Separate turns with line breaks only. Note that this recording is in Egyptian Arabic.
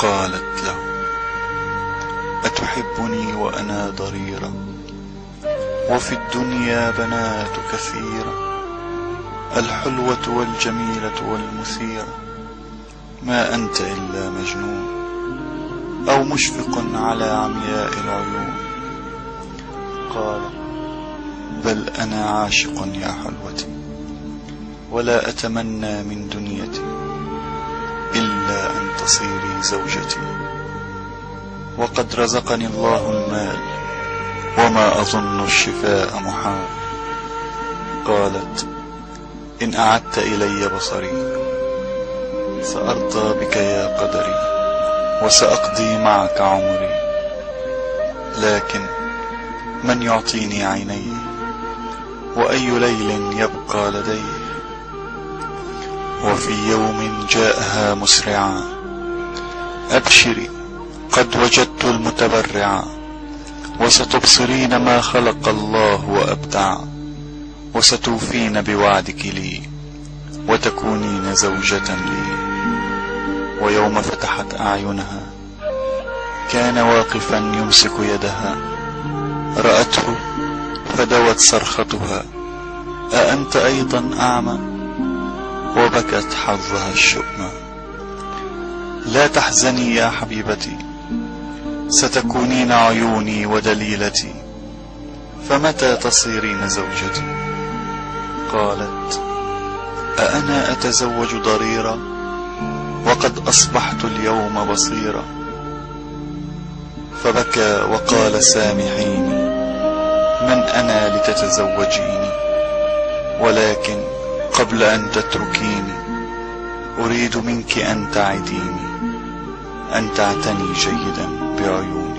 قالت له: أتحبني وأنا ضريرة، وفي الدنيا بنات كثيرة، الحلوة والجميلة والمثيرة، ما أنت إلا مجنون أو مشفق على عمياء العيون. قال: بل أنا عاشق يا حلوتي، ولا أتمنى من دنيتي إلا أن تصيري زوجتي، وقد رزقني الله المال وما أظن الشفاء محال. قالت: إن أعدت إلي بصري سأرضى بك يا قدري، وسأقضي معك عمري، لكن من يعطيني عينيه؟ وأي ليل يبقى لديه؟ وفي يوم جاءها مسرعا: أبشري، قد وجدت المتبرعا، وستبصرين ما خلق الله وأبدع، وستوفين بوعدك لي، وتكونين زوجة لي. ويوم فتحت أعينها كان واقفا يمسك يدها، رأته فدوت صرختها: أأنت أيضا أعمى؟ وبكت حظها الشؤم. لا تحزني يا حبيبتي، ستكونين عيوني ودليلتي، فمتى تصيرين زوجتي؟ قالت: أأنا أتزوج ضريرة وقد أصبحت اليوم بصيرة؟ فبكى وقال: سامحيني، من أنا لتتزوجيني؟ ولكن قبل أن تتركيني أريد منك أن تعديني، أن تعتني جيدا بعيوني.